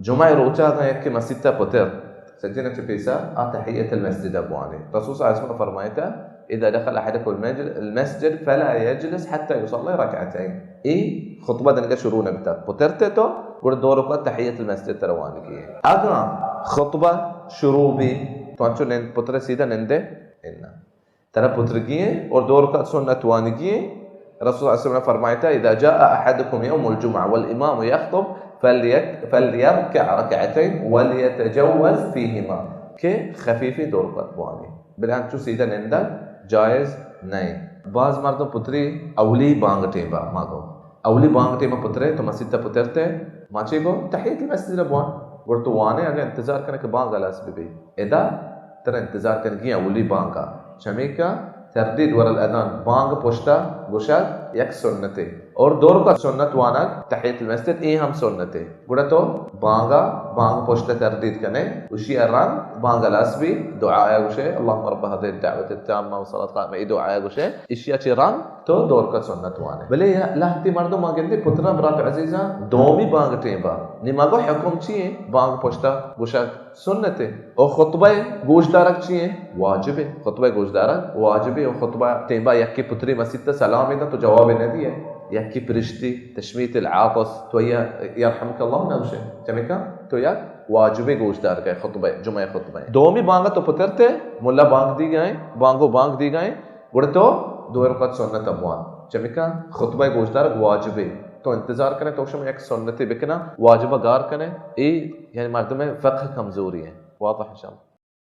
جمعہ روچا اگاں یکے مسیت ءَ پتر، سجن چہ پیسا آ تحیت المسجد ءَ بوانے۔ رسول صلی اللہ علیہ وسلم فرمائتا، اذا دخل احدکم المجل-، المسجد فلا یجلس حتی یصلی رکعتین۔ اے خطبہ دنگا شروع نہ بیتا۔ پترتے تو گڑا دو رکعت تحیت المسجد ترا وانگی ہے۔ اگاں خطبہ شروع بی تو انچو نند، پتر سیدھا نندے؟ انا۔ ترا پترگی ہیں اور دو رکعت سنت وانگی ہیں۔ رسول صلی اللہ علیہ وسلم نے فرمائتا، اذا جاء احدکم یوم الجمعہ والامام یخطب فلیک-، فلیرکع رکعتین ولیتجوز فیہما، کہ خفیفی دو رکعت بوانے۔ بلے انچو سیدھا نندگ جائز نہیں۔ بعض مردم پتری اولی بانگ ٹیمبا، ما گو اولی بانگ ٹیمبا پترے تو مسیت ءَ پترتے، ما چے گو تحیت المسجد ءَ بوان۔ گڑا تو وانے اگاں انتظار کنے کہ بانگ ہلاس بہ بی۔ ادا ترا انتظار کنگی اولی بانگ ءَ۔ چمیکا تردید ور الاذان، بانگ پشتا گوشگ یک سنتے۔ اور دو رکعت سنت وانگ تحیت المسجد، اے ہم سنتے۔ گڑا تو بانگا، بانگ پشت تردید کنے، اشی ءَ رند بانگ ہلاس بی، دعایا گوشے، اللهم رب هذه الدعوة التامة والصلاة القائمة، اے دعایا گوشے، اشی ءَ چہ رند تو دو رکعت سنت وانے۔ بلے یا لہتی مردم ما گندے پترا برات عزیزاں دومی بانگ ٹیمبا، نی ما گو حکم چی ہیں؟ بانگ پشتا گوشگ سنتے۔ او خطبہ گوشدارگ چی ہیں؟ واجب ہے۔ خطبہ گوشدارگ واجب ہے۔ او خطبہ ٹیمبا یکی پتری مسیت ءَ سلام دا تو جواب نہ دیے۔ یکی پرشتی تشمیت العاطس، تو یا یرحمک اللہ نہ گوشے، چمیکا تو یک واجبی گوشدار کئے خطبہ، جمعہ خطبہ۔ دومی بانگا تو پترتے، ملا بانگ دی گئے، بانگو بانگ دی گئے، گڑا تو دو رکعت سنت بوان۔ چمیکا خطبہ گوشدار واجبی، تو انتظار کنے تو شما یک سنتے بکنا، واجبہ گار کنے، اے یعنی مردم فقہ کمزوری ہے۔ واضح انشاءاللہ۔